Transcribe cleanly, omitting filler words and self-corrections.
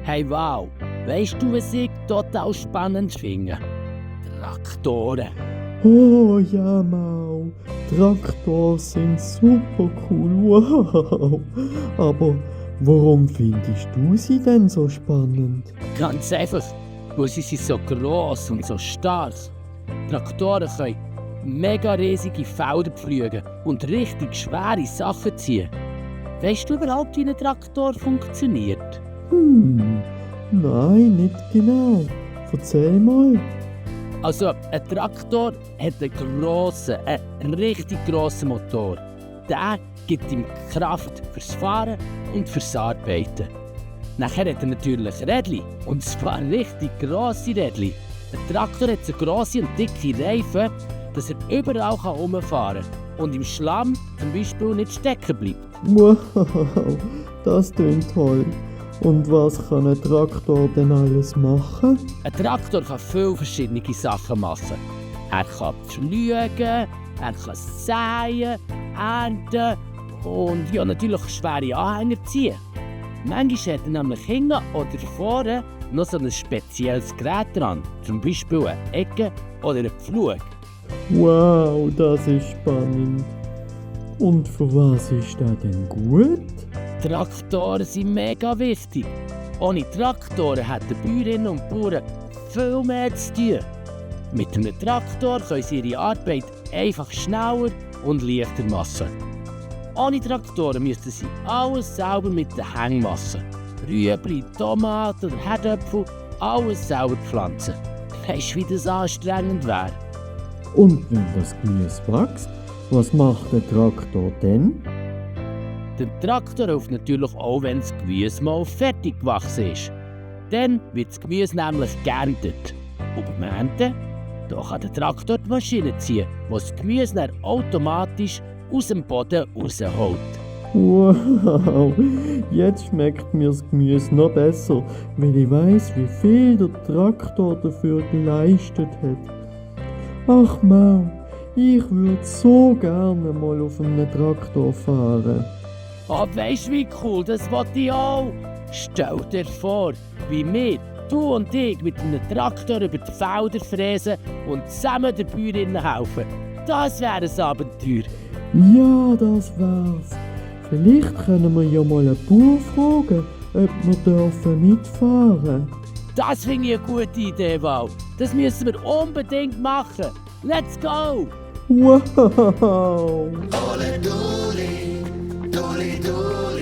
Hey wow, weißt du, was ich total spannend finde? Traktoren. Oh ja, Mau. Traktoren sind super cool. Wow. Aber warum findest du sie denn so spannend? Ganz einfach, weil sie sind so gross und so stark. Traktoren können mega riesige Felder pflügen und richtig schwere Sachen ziehen. Weißt du überhaupt, wie ein Traktor funktioniert? Nein, nicht genau. Erzähl mal. Also, ein Traktor hat einen richtig grossen Motor. Der gibt ihm Kraft fürs Fahren und fürs Arbeiten. Nachher hat er natürlich Rädchen, und zwar richtig grosse Rädchen. Ein Traktor hat so grosse und dicke Reifen, dass er überall herumfahren kann und im Schlamm zum Beispiel nicht stecken bleibt. Wow, das klingt toll. Und was kann ein Traktor denn alles machen? Ein Traktor kann viele verschiedene Sachen machen. Er kann pflügen, er kann säen, ernten und ja, natürlich schwere Anhänger ziehen. Manchmal hat er nämlich hinten oder vorne noch so ein spezielles Gerät dran, zum Beispiel eine Ecke oder einen Pflug. Wow, das ist spannend. Und für was ist der denn gut? Traktoren sind mega wichtig. Ohne Traktoren hätten Bäuerinnen und Bauern viel mehr zu tun. Mit einem Traktor können sie ihre Arbeit einfach schneller und leichter machen. Ohne Traktoren müssten sie alles selber mit den Händen machen. Rüebli, Tomaten oder Herdöpfel, alles selber pflanzen. Weisst du, wie das anstrengend wäre? Und wenn das Gemüse wächst, was macht der Traktor denn? Der Traktor hilft natürlich auch, wenn das Gemüse mal fertig gewachsen ist. Dann wird das Gemüse nämlich geerntet. Und beim Ernten, da kann der Traktor die Maschine ziehen, die das Gemüse dann automatisch aus dem Boden rausholt. Wow, jetzt schmeckt mir das Gemüse noch besser, weil ich weiss, wie viel der Traktor dafür geleistet hat. Ach Mau, ich würde so gerne mal auf einem Traktor fahren. Oh, weisst du, wie cool, das wollte ich auch. Stell dir vor, wie wir, du und ich, mit einem Traktor über die Felder fräsen und zusammen den Bäuerinnen helfen. Das wäre ein Abenteuer. Ja, das wär's. Vielleicht können wir ja mal einen Bauer fragen, ob wir dürfen mitfahren. Das finde ich eine gute Idee, Val. Das müssen wir unbedingt machen. Let's go! Wow! Ole Doli, Doli Doli.